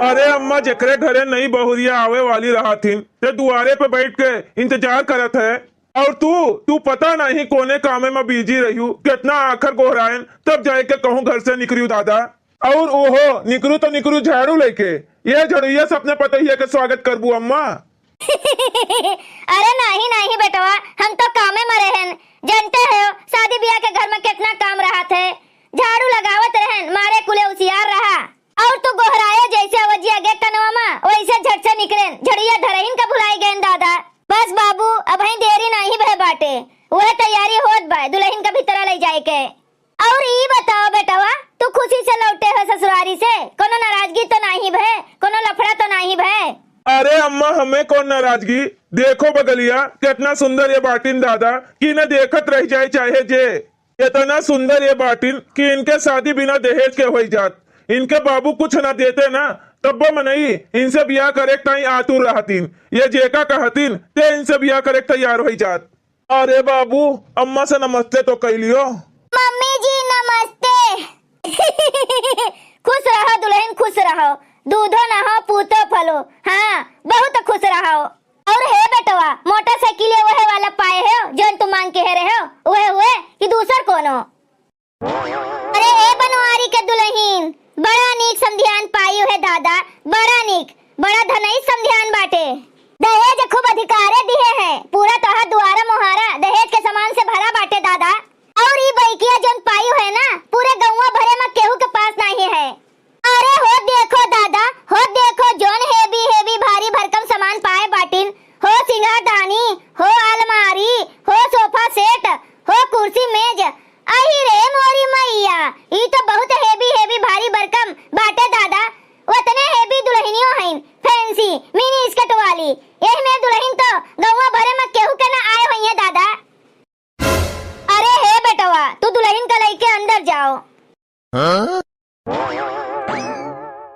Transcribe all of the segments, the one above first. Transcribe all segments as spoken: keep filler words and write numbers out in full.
अरे अम्मा, जेकरे घरे नई बहुरिया आवे वाली रहत हिन, ते दुआरे पे बैठ के इंतजार करत है। और तू, तू पता नहीं कोने कामे में busy रहियो, कितना आखर गोहरायन, तब जाए के कहूँ घर से निकरियो दादा। और ओहो, निकरू तो निकरू झाड़ू लेके, ये झड़ुइया से अपने पतोहिया के स्वागत करबू अम्मा। अरे नाही, नाही बेटवा, हम तो कामे में रहेन। जानते हो, शादी ब्याह के घर में कितना काम रहत है। झाड़ू लगावत रहेन, मारे कुले उसियार रहा। और तू गोहराए जैसे अवजिया गे कनवा मा, वैसे झट से निकरेन, झड़िया धरहिन का भुलाई गएन दादा। बस बाबू, अबहीं देरी नाही भए बाटे, वह तैयारी होत बा दुलहिन का भीतरा लइ जाए के। और ई बताओ बेटवा, तू खुशी से लौटे हो ससुरारी से, कोनो नाराजगी तो नाही भए, कोनो लफड़ा तो नाही भए? अरे अम्मा, हमें कौन नाराजगी? देखो बगलिया, कितना सुंदर ये बाटिन दादा, कि न देखत रह जाए चाहे जे। इतना सुंदर ये बाटिन कि इनके शादी बिना दहेज के होई जात। इनके बाबू कुछ ना देते ना, तब्बो मनई इनसे बियाह करे के ताई आतुर रहतीन। ये जेका कहतीन, ते इनसे बियाह करे के तैयार होई जात। अरे बाबू, अम्मा से नमस्ते तो कह लियो। मम्मी जी नमस्ते। खुश रहो दुलहिन, खुश रहो, दूधो नहाओ, पूतो फलो। हाँ, बहुत खुश रहो। और हे बेटवा, मोटरसाइकिल ये वहे वाला पाए हो, जौन तू मांग के हेरे हो, वहे हुए कि दूसर कोनो? अरे ए बनवारी के दुलहिन, बड़ा नीक समधियान पायु है दादा, बड़ा नीक, बड़ा धनई समधियान बाटे। दहेज खूब अधिकारे दिहे है, पूरा तोहार दुआरा मोहारा दहेज के सामान से भरा बाटे दादा। और ई बइकिया जौन पायु है ना, पूरे गौवा भरे में केहू के पास नाही है। अरे हो देखो दादा, हो देखो जौन heavy heavy भारी भरकम सामान पाए बाटिन, हो सिंगारदानी, हो अलमारी, हो sofa set, हो कुर्सी मेज। अही रे मोरी मैया, ई तो बहुत heavy heavy भारी भरकम बाटे दादा। वतने heavy दुलहिनियो हईन, fancy mini skirt वाली। एह में दुलहिन तो गौवा भरे में केहू के ना आए होइहें दादा। अरे हे बेटवा, तू दुलहिन का लइके अंदर जाओ। हाँ?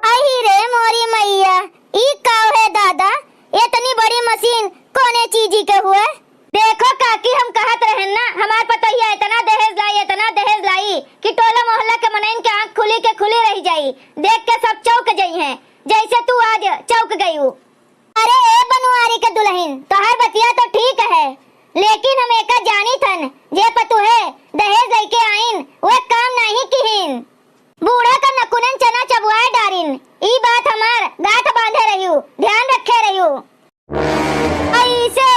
अही रे मोरी मैया, ई काव है दादा? इतनी बड़ी मशीन कोने चीजी के हुए? देखो काकी, हम कहत रहेन ना, हमार पतोहिया इतना दहेज लाई, इतना दहेज लाई कि टोला मोहल्ला के मनइन के आँख खुली के खुली रह जाई, देख के सब चौंक जइहें, जैसे तू आज चौंक गयू। अरे ए बनवारी के दुलहिन, तोहार बतिया तो ठीक है, लेकिन हम एका जानित हन, जे पतुहे दहेज लइके आइन, वह काम नाही किहिन। बूढ़ा का नकुनन चना चबुआए डारिन, ई बात हमार गांठ बांधे रहियो, ध्यान रखे रहियो। ऐसे,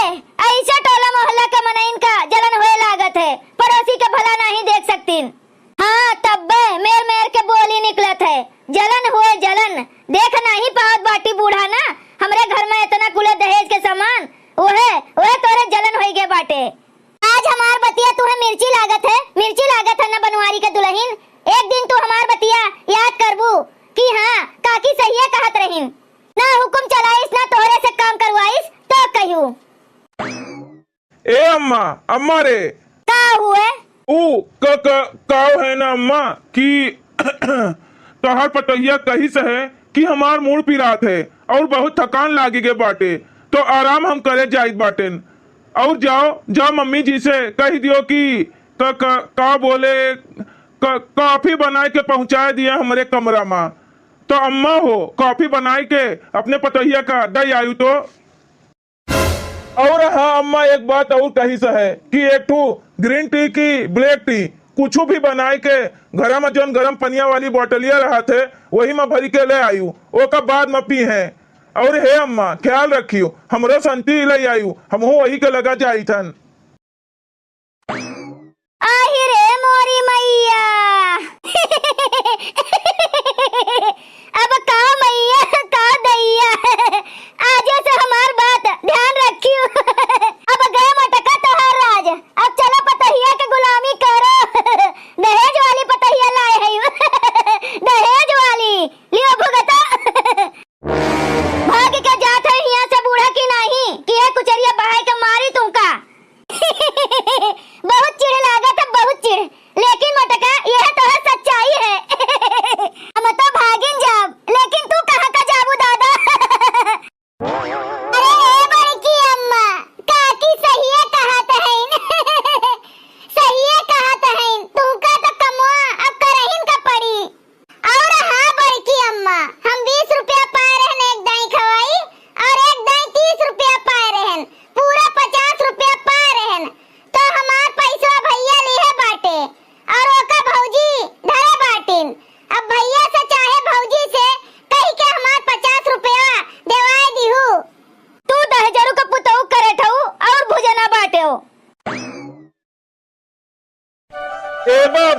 ऐसे टोला मोहल्ला के मनइन का जलन होए लागत है, पड़ोसी के भला नाही देख सकतीन। हाँ, तब्बे मेर मेर के बोली निकलत है, जलन हुए जलन। देख नाही पावत बाटी बूढ़ा ना, हमरे घर में इतना कुले दहेज के सामान, ओहे, ओहे तोरे जलन होई गए बाटे। आज हमार बतिया तुहे मिर्ची लागत है, मिर्ची लागत है ना बनवारी के दुलहिन। एक दिन तू हमार बतिया याद करबू कि हाँ, काकी सहिए कहत रहिन। ना हुकुम चलाइस, ना तोहरे से काम करवाइस, तो कहियो। ए अम्मा, अम्मा रे। का हुए? ऊ क-, क-, काव है ना अम्मा कि तोहार पतोहिया कहिस है कि हमार मूड़ पिरात है और बहुत थकान लागी गे बाटे, तो आराम हम करे जाइत बाटेन। और जाओ, जाओ मम्मी जी से कह दियो कि क-, क-, का बोले, क-, कॉफी बनाए के पहुँचाए दिया हमरे कमरा मा। तो अम्मा हो, कॉफी बनाए के अपने पतोहिया का दे आयु तो। और हाँ अम्मा, एक बात और कहिस है कि एक ठो green tea की black tea कुछ भी बनाए के घरा में जौन गरम पनिया वाली बोतलिया रहत है, वही में भरी के ले आयु, ओका बाद में पी है। और हे अम्मा, ख्याल रखियो, हमरो संती ले आयु, हमहू वही के लगा जाइथन। आही रे मोरी मैया। अब का मैया, का दैया, आजे से हमार बात ध्यान रखियो। अब गए मटका तोहार राज, अब चलो पतहिया के गुलामी करो। दहेज वाली पतहिया लाए है, दहेज वाली, लियो भुगता। भाग के जात है हियां से बूढ़ा की नाही, कि यह कुचरिया बहाय के मारी तुमका। बहुत चिढ़ लागत है, बहुत चिढ़। लेकिन मोटका, यह तो है सच्चाई है।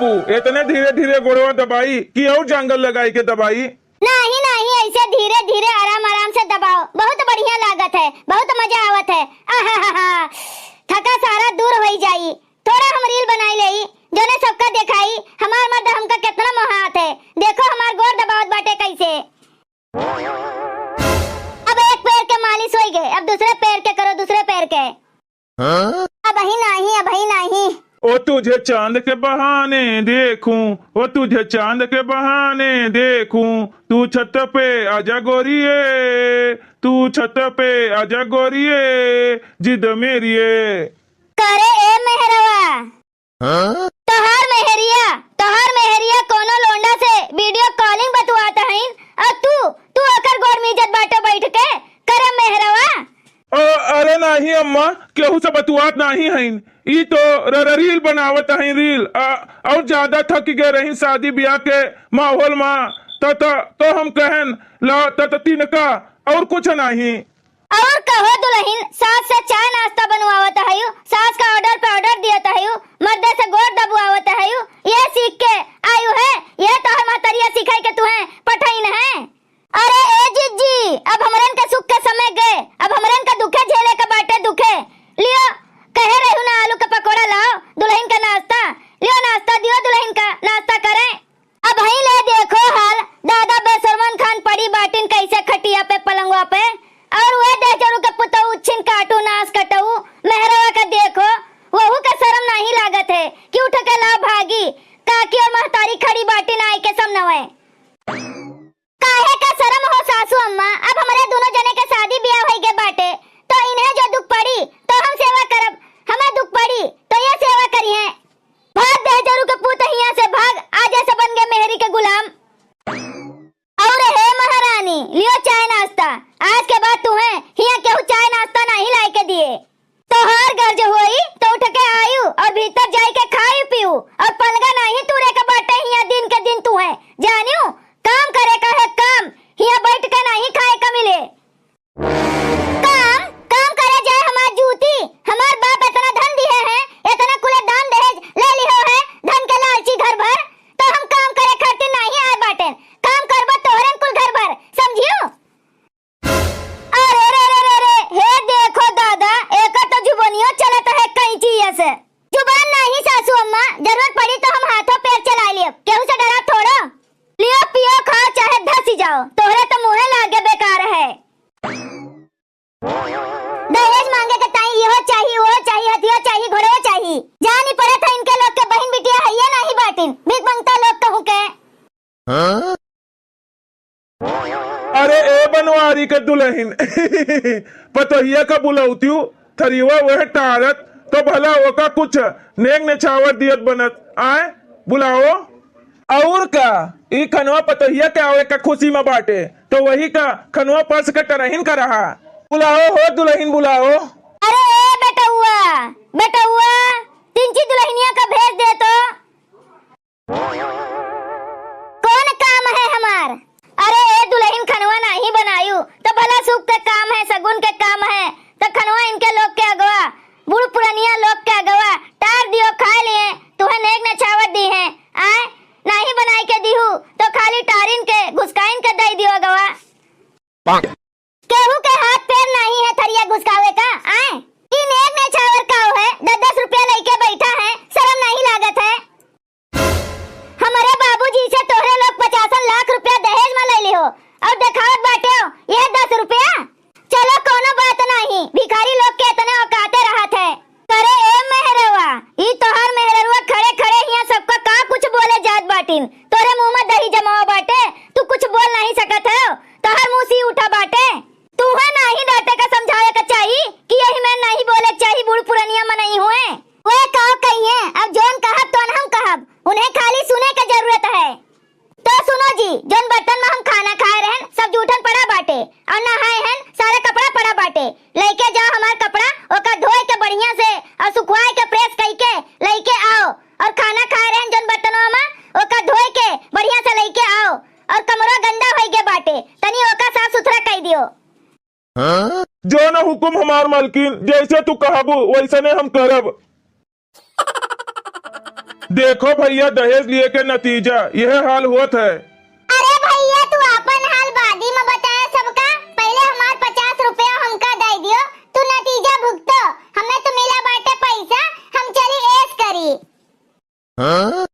एतने धीरे धीरे गोड़वा दबाई कि अउर जांगर लगाई के दबाई? नाहीं, नाहीं, अइसे धीरे धीरे आराम आराम से दबाओ, बहुत बढ़िया लागत है, बहुत मजा आवत है। आहाहाहा, थका सारा दूर होइ जाई। थोड़ा हम reel बनाई लेई, जौने सबका देखाई, हमार मर्द हमका केतना मोहात है। देखो हमार गोड़ दबावत बाटे कइसे। अब एक पैर के मालिस होइ गए, अब दूसरे पैर के करो, दूसरे पैर के। हाँ? अबहीं नाहीं, अबहीं नाहीं। ओ तुझे चांद के बहाने देखूं, ओ तुझे चांद के बहाने देखूं, तू छत पे आजा गोरिये, तू छत पे आजा गोरिये, जिद मेरिये। करे ए मेहरवा, हाँ? तोहार मेहरिया, तोहार मेहरिया कौनो लोंडा से video calling बतुआत हईन, अउर तू, तू ओकर गोड़ मीजत बाटो बैठ के, करे मेहरवा। अ, अरे नाहीं अम्मा, केहू से बतुआत नाहीं हईन, ई तो र-, र-, reel बनावत हईन, reel। अ, अउर ज्यादा थक गए रहीन शादी ब्याह के माहौल मा, त, त, तो हम कहन ला, त, त तिनका, अउर कुछ नाहीं। अउर कहो दुलहिन, सास से चाय नाश्ता बनवावत हयू, सास का order पे order दियत हयू, मर्दे से गोड़ दबवावत हयू, ये सीख के आयू है, ये तोहर महतरिया सिखाई के तुहें पठइन है। अरे ए जिज्जी, अब हमरन के सुख के समय गए, अब हमरन का दुखे झेले के बाटे दुखे। लियो, कहे रहू ना आलू के पकोड़ा लाओ, दुलहिन का नाश्ता, लियो नाश्ता दियो दुलहिन का, नाश्ता करें। अबहीं ले देखो हाल, दादा बेसरमन खान पड़ी बाटिन कइसे खटिया पे पलंगवा पे, अउर वह दहिजरू के पुतऊ उच्छिन काटू नास कटऊ, मेहरवा का देखो, वहू के सरम नाहीं लागत है कि उठ के लाओ भागी, काकी अउर महतारी खड़ी बाटिन आए के समनवे। काहे का सरम हो सासू अम्मा, अब हमरे दुनो जने के शादी बियाह होइ गए बाटे, तो इन्हें जो दुख पड़ी तो हम सेवा करब, हमें दुख पड़ी तो ये सेवा करिहें। भाग दहिजरू के पूत हियां से भाग, आज ऐसे बन गए मेहरी के गुलाम। अउर हे महारानी, लियो चाय नाश्ता, आज के बाद तुहें हियां केहू चाय नाश्ता नाहीं लाए के दिए। तोहार गर्ज होई तो उठ के आयु अउर भीतर जाई के खाई पीऊ अउर पलगा नाहीं तूरे के बाटे हियां दिन के दिन तुहें, जानियो काम करे का है काम, हियां बैठ के नाहीं खाए का मिले। काम, काम करे जाए हमार जूती, हमार बाप एतना धन दिहे हैं, एतना कुले दान दहेज ले लिहो है, धन के लालची घर भर, तो हम काम करे खातिर नाहीं आए बाटेन, काम करबो तोहरेन कुल घर भर, समझियो? अरे रे रे रे रे, हे देखो दादा, एकर तो जुबनियो चलत है कैंची से। जुबान नाहीं सासू अम्मा, जरूरत पड़ी तो हम हाथों पैर चला लियो, केहू से डरा थोड़ो। लियो पियो खाओ चाहे धसी जाओ, तोहरे तो मुँहे लागे बेकार है। दहेज मांगे के ताई इहो चाही, उहो चाही, हथियो चाही, घोड़ो चाही। जानी पड़त है इनके लोग के बहिन बिटिया हइये नाहीं बाटिन, भीख मंगता लोग कहूँ के। अरे ए बनवारी के दुलहिन, पतोहिया का बुलौतियु, थरियवा वह टारत, तो भला ओका कुछ नेग नेछावर दियत बनत, आए बुलाओ। अउर का, ई खनवा पतोहिया के आवे का खुशी में बाटे, तो वही का खनवा परस के टरहिन का रहा। बुलाओ हो दुलहिन, बुलाओ। अरे ए बेटउआ, बेटउआ, तिनची दुलहिनिया का भेज दे तो। कौन काम है हमार? अरे ए दुलहिन, खनवा नाहीं बनायु, तो भला सुख के काम है, सगुन के काम है, तो खनवा इनके लोग के अगवा, बूढ़ पुरनिया लोग के अगवा, टार दियो, खाए लिए, तुहें नेग नेछावर दिहे, आए, नाहीं बनाई के दिहू, तो खाली टारिन के, घुसकाइन के दई दियो अगवा। केहू के हाथ पैर नाहीं है थरिया घुसकावे का, आए? ई नेग नेछावर काव है, दस दस रुपया लइके बैठा है, सरम नाहीं लागत है? हमरे बाबूजी से तोहरे लोग पचासन लाख रुपया दहेज में ले लिहो, अउर देखावत बाटे हो, यह दस रुपया? चलो, कौनो बात नाहीं, भिखारी लोग के इतने औकाते रहत है। करे ए मेहरवा, ई तोहार मेहररुआ खड़े खड़े हियां सबका का कुछ बोले जात बाटिन? तोरे मुंह में दही जमावा बाटे, तू कुछ बोल नाहीं सकत हो। तोहार मुंह सी उठा बाटे। तुहे नाहीं डांटे का समझावे का चाही कि यही में नाहीं बोले के चाही, बूढ़ पुरनिया मनई हुए। वे का कहिए, अब जौन कहब तौन हम कहब, उन्हें खाली सुने के जरूरत है। तो सुनो जी, जौन बर्तन में हम खाना खाए रहन, सब जूठन पड़ा बाटे, अउर नहाए हन, सारा कपड़ा पड़ा बाटे। लइके जाओ हमार कपड़ा, ओका धोए के बढ़िया से अउर सुखवाए के press कइके लइके आओ। अउर खाना खाए रहन जौन बर्तनवा में, ओका धोए के बढ़िया से लइके आओ। अउर कमरा गंदा होइ गए बाटे, तनी ओका साफ सुथरा कइ दियो। जौन हुकुम हमार मालकिन, जैसे तू कहबू वैसने हम करब। देखो भइया, दहेज लिए के नतीजा यह हाल होत है। अरे भइया, तू आपन हाल बादी में बताया सबका, पहिले हमार पचास रुपया हमका दइ दियो। तू नतीजा भुगतो, हमें तो मिला बाटे पैसा, हम चली ऐश करी।